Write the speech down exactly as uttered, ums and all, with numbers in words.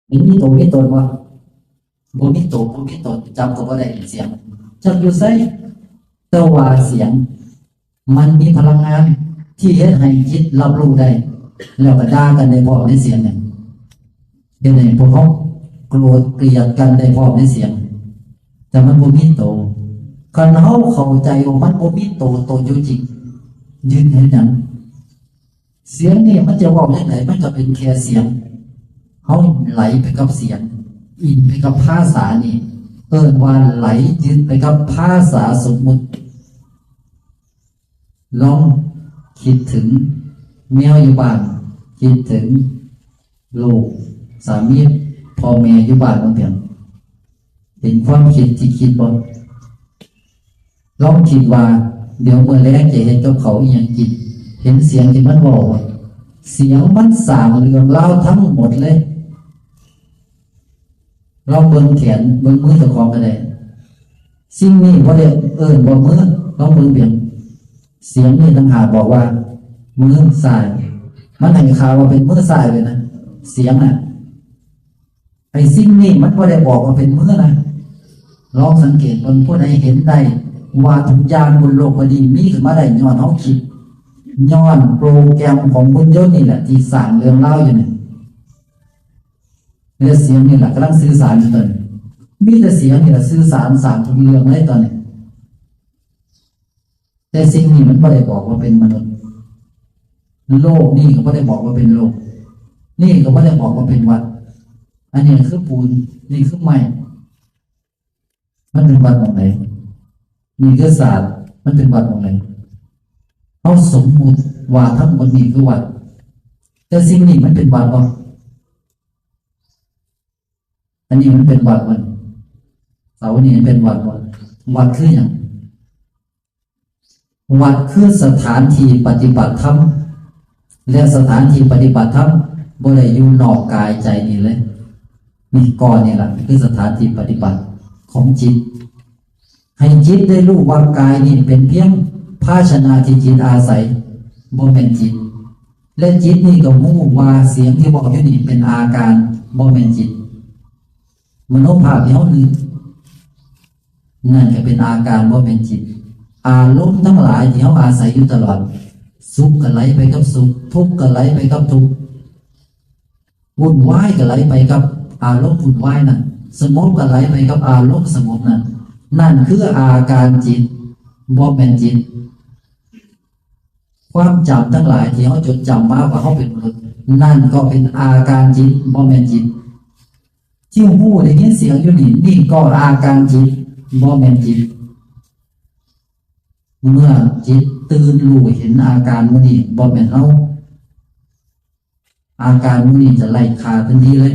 มันมีตัวมีตนบ่ บ่มีตัวบ่มีตน จับก็บ่ได้เสียง จักอยู่ไส แต่ว่าเสียง มันมีพลังงานที่เฮ็ดให้จิตรับรู้ได้ แล้วก็ด่ากันได้พร้อมในเสียงเนี่ย เฮ็ดให้พวกเขาโกรธเกลียดกันได้พร้อมในเสียง แต่มันบ่มีโต คันเฮาเข้าใจว่ามันบ่มีโตตนอยู่จริง ยืนเฮ็ดหยัง เสียงนี่มันจะเว้าจั่งใด มันก็เป็นแค่เสียง เฮาไหลไปกับเสียง อินไปกับภาษานี่ เอิ้นว่าไหลยึดไปกับภาษาสมมุติ ลองคิดถึงแมวอยู่บ้าน คิดถึงลูก สามี พ่อแม่อยู่บ้านบางเทื่อ เป็นความคิดที่คิดบ่ ลองคิดว่า เดี๋ยวมื้อแลงจะเฮ็ดกับข้าวอิหยังกิน เห็นเสียงที่มันเว้าบ่ เสียงมันสร้างเรื่องราวทั้งหมดเลย ลองเบิ่งแขน เบิ่งมือเจ้าของก็ได้ สิ่งนี้บ่ได้เอิ้นว่ามือ ลองเบิ่งเพียง เสียงนี่ต่างหากบอกว่า มือซ้าย มันให้ข่าวว่าเป็นมือซ้ายเลยนะ เสียงน่ะ ไอ้สิ่งนี้มันบ่ได้บอกว่าเป็นมือนะ ลองสังเกตเบิ่ง ผู้ใดเห็นได้ว่าทุกอย่างบนโลกใบนี้มีขึ้นมาได้ย้อนเฮาคิด ย้อนโปรแกรมของหุ่นยนต์นี่แหละที่สร้างเรื่องราวอยู่นี่ และเสียงนี่แหละกำลังสื่อสารอยู่ตอนนี้ มีแต่เสียงนี่แหละสื่อสารสร้างทุกเรื่องเลยตอนนี้ แต่สิ่งนี้มันบ่ได้บอกว่าเป็นมนุษย์ โลกนี่ก็บ่ได้บอกว่าเป็นโลก นี่ก็บ่ได้บอกว่าเป็นวัตถุ อันนี้คือปูน นี่คือไม้ มันเป็นวัตถุหม่องใด นี่คือศาสตร์ มันเป็นวัตถุหม่องใด เฮาสมมุติว่าทั้งหมดนี่คือวัตถุ แต่สิ่งนี้มันเป็นวัตถุบ่ อันนี้มันเป็นวัตถุบ่ เสานี่มันเป็นวัตถุบ่ วัตถุคือหยัง วัตถุคือสถานที่ปฏิบัติธรรม และสถานที่ปฏิบัติธรรมบ่ได้อยู่นอกกายใจนี่เลย นี่ก้อนนี่ล่ะคือสถานที่ปฏิบัติของจิต ให้จิตได้รู้ว่ากายนี่เป็นเพียงภาชนะที่จิตอาศัย บ่แม่นจิต และจิตนี่ก็รู้ว่าเสียงที่เว้าอยู่นี่เป็นอาการ บ่แม่นจิต มโนภาพที่เฮานึก นั่นก็เป็นอาการบ่แม่นจิต อารมณ์ทั้งหลายที่เฮาอาศัยอยู่ตลอด สุขก็ไหลไปกับสุข ทุกข์ก็ไหลไปกับทุกข์ วุ่นวายก็ไหลไปกับอารมณ์วุ่นวายนั่น สงบก็ไหลไปกับอารมณ์สงบนั่น นั่นคืออาการจิต บ่แม่นจิต ความจำทั้งหลายที่เฮาจดจำมาว่าเฮาเป็นมนุษย์ นั่นก็เป็นอาการจิต บ่แม่นจิต ที่ฮู้ได้ยินเสียงอยู่นี่ นี่ก็อาการจิต บ่แม่นจิต เมื่อจิตตื่นรู้เห็นอาการหมู่นี้ บ่แม่นเฮา อาการหมู่นี้จะไร้ค่าทันทีเลย